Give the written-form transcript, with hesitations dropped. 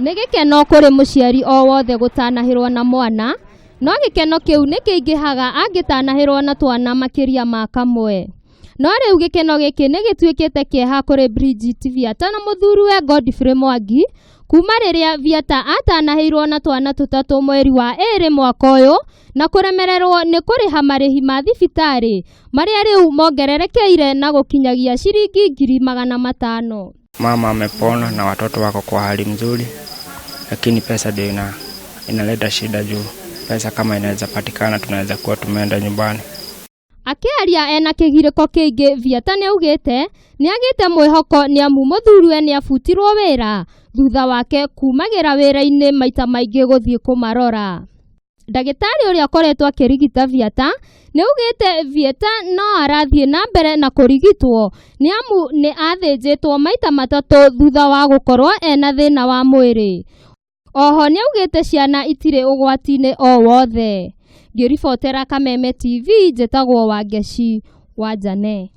Nĩ gĩkeno kũrĩ mũciari o wothe gũtanahĩrwo na mwana, no gĩkeno kĩu nĩ kĩingĩhaga angĩtanahĩrwo na twana makĩria ma kamwe. No rĩu gĩkeno gĩkĩ nĩ gĩtuĩkĩte kĩeha kũrĩ Bridget Viata na mũthuriwe Godfrey Mwangi kuma rĩrĩa Viata atanahĩirwo na twana tũtatũ mweri wa ĩrĩ mwaka ũyũ na kũremererwo nĩ kũrĩha marĩhi ma thibitarĩ marĩa rĩu mongererekeire na gũkinyagia ciringi 500,000. Mama amepona na watoto wako kwa hali mzuri, lakini pesa ndio inaleta shida juu pesa kama inaweza patikana tunaweza kuwa tumeenda nyumbani. Akĩaria ena kĩgirĩko kĩingĩ Viata nĩaugĩte nĩagĩte mwĩhoko nĩamu mũthuriwe nĩabutirwo wĩra thutha wake kumagĩra wĩra-inĩ maita maingĩ gũthiĩ kũmarora. Ndagĩtarĩ ũrĩa ũkoretwo akĩrigita Viata nĩaugĩte Vieta no arathiĩ na mbere na kũrigitwo nĩamu nĩ athĩnjĩtwo maita matatũ thutha wa gũkorwo ena thĩna wa mwĩrĩ. Oho nĩaugĩte ciana itirĩ ũgwati-inĩ o wothe. Ngĩribotera Kameme TV njĩtagwo Wangeci wa Njane.